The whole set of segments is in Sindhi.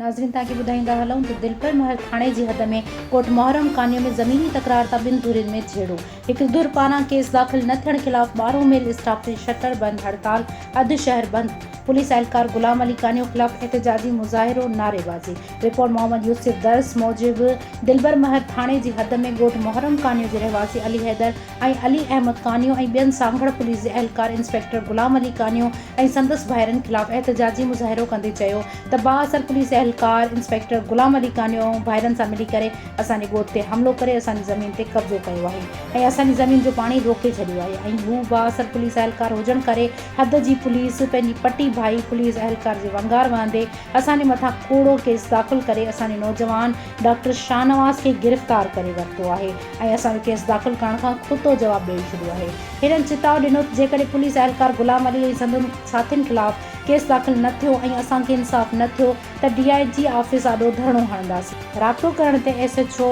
ناظرين توهان کي ٻڌائيندا هلون ته دلبر مهر ٿاڻي جي حد ۾ ڳوٺ محرم ڪانيو ۾ زميني تڪرار تان ٻن ڌرين ۾ جهيڙو، هڪ ڌر پاران ڪيس داخل نه ٿيڻ خلاف ٻارهون ميل اسٽاپ تي شٽر بند هڙتال، اڌ شهر بند، پوليس اهلڪار غلام علي ڪانيو خلاف احتجاجي مظاهرو، نعريبازي. رپورٽ محمد يوسف درس موجب دلبر مهر ٿاڻي جي حد ۾ ڳوٺ محرم ڪانيو جي رهواسي علي حيدر ۽ علي احمد ڪانيو ۽ ٻين سانگهڙ پوليس جي اهلڪار انسپيڪٽر غلام علي ڪانيو ۽ سندس ڀائرن خلاف احتجاجي مظاهرو ڪندي چيو ته بااثر پوليس اهلڪار انسپيڪٽر غلام علي ڪانيو ڀائرن سان ملي ڪري اسان جي ڳوٺ تي حملو ڪري اسان جي زمين تي قبضو ڪيو آهي ۽ اسان جي زمين جو پاڻي روڪي ڇڏيو آهي ۽ هو بااثر پوليس اهلڪار هجڻ ڪري حد جي پوليس پنهنجي پٽي ڀائي پوليس اهلڪار جي ونگار وهندي اسان جي مٿان ڪوڙو ڪيس داخل ڪري اسان جي نوجوان ڊاڪٽر شاهنواز کي گرفتار ڪري ورتو آهي ۽ اسان جو ڪيس داخل ڪرڻ کان کتو جواب ڏئي ڇڏيو آهي. هنن چتاء ڏنو ته جيڪڏهن پوليس اهلڪار غلام علي ۽ سندن ساٿين خلاف ڪيس داخل نه ٿيو ۽ اسان کي انصاف نه ٿيو ته ڊي I جي آفيس آڏو ڌرڻو هڻنداسين. رابطو ڪرڻ تي ايس ايڇ او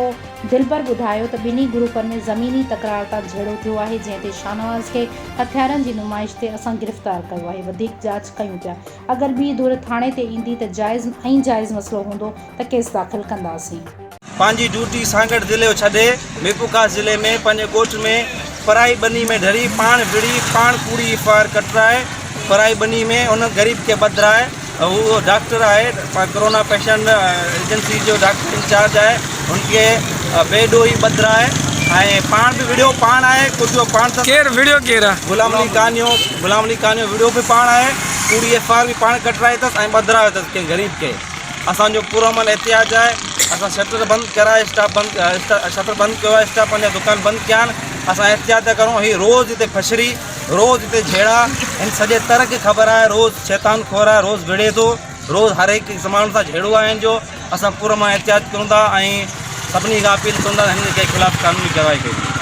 دلبر ٻڌايو ته ٻنهي گروپن ۾ زميني تڪرار تان جهيڙو ٿيو آهي جنهن تي شاهنواز کي هٿيارن جي نمائش تي اسان گرفتار ڪيو آهي وڌيڪ جاچ ڪيون پيا اگر ٻي ڌر ٿاڻي تي ايندي ته جائز ۽ جائز مسئلو هوندو ته ڪيس داخل ڪنداسين. پنهنجي ڊيوٽي سانگهڙ ضلعي ڇڏي ميرپورخاص ضلعي ۾ پنهنجي ڳوٺ ۾ پرائي ٻني ۾ ڍري پاڻ وڙهي پاڻ ڪوڙي ايف I R ڪٽرائي پرائي ٻني ۾ ان غريب کي ٻڌرائي هو ڊاڪٽر آهي ڪورونا پيشنٽ ايجنسي جو ڊاڪٽر انچارج آهي هن کي بي ڏوهي ٻڌرائي ۽ پاڻ به وڙهيو پاڻ آهي ڪجهه پاڻ ته ڪير وڙهيو ڪير آهي؟ غلام علي ڪانيو غلام علي ڪانيو وڙهيو به پاڻ آهي ڪوڙي ايف I R به پاڻ ڪٽرائي اٿس ۽ ٻڌرايو اٿس ڪنهن غريب کي. اسان جو پرامن احتجاج آهي اسان شٽر بند ڪرائي اسٽاپ بند شٽر بند ڪيو آهي اسٽاپ پنهنجا دڪان بند ڪيا آهن اسان احتجاج ٿا ڪرون هي روز هتي ڦشري روز هتي جهيڙا هن سڄي تر کي خبر آهي روز شيطان خور آهي روز وڙهي ٿو روز هر هڪ ماڻهو سان جهيڙو آهي هن جو اسان پرامن احتجاج ڪرون ٿا ۽ سڀني کان اپيل ڪرون ٿا هن جي خلاف قانوني ڪارروائي ڪئي وڃي.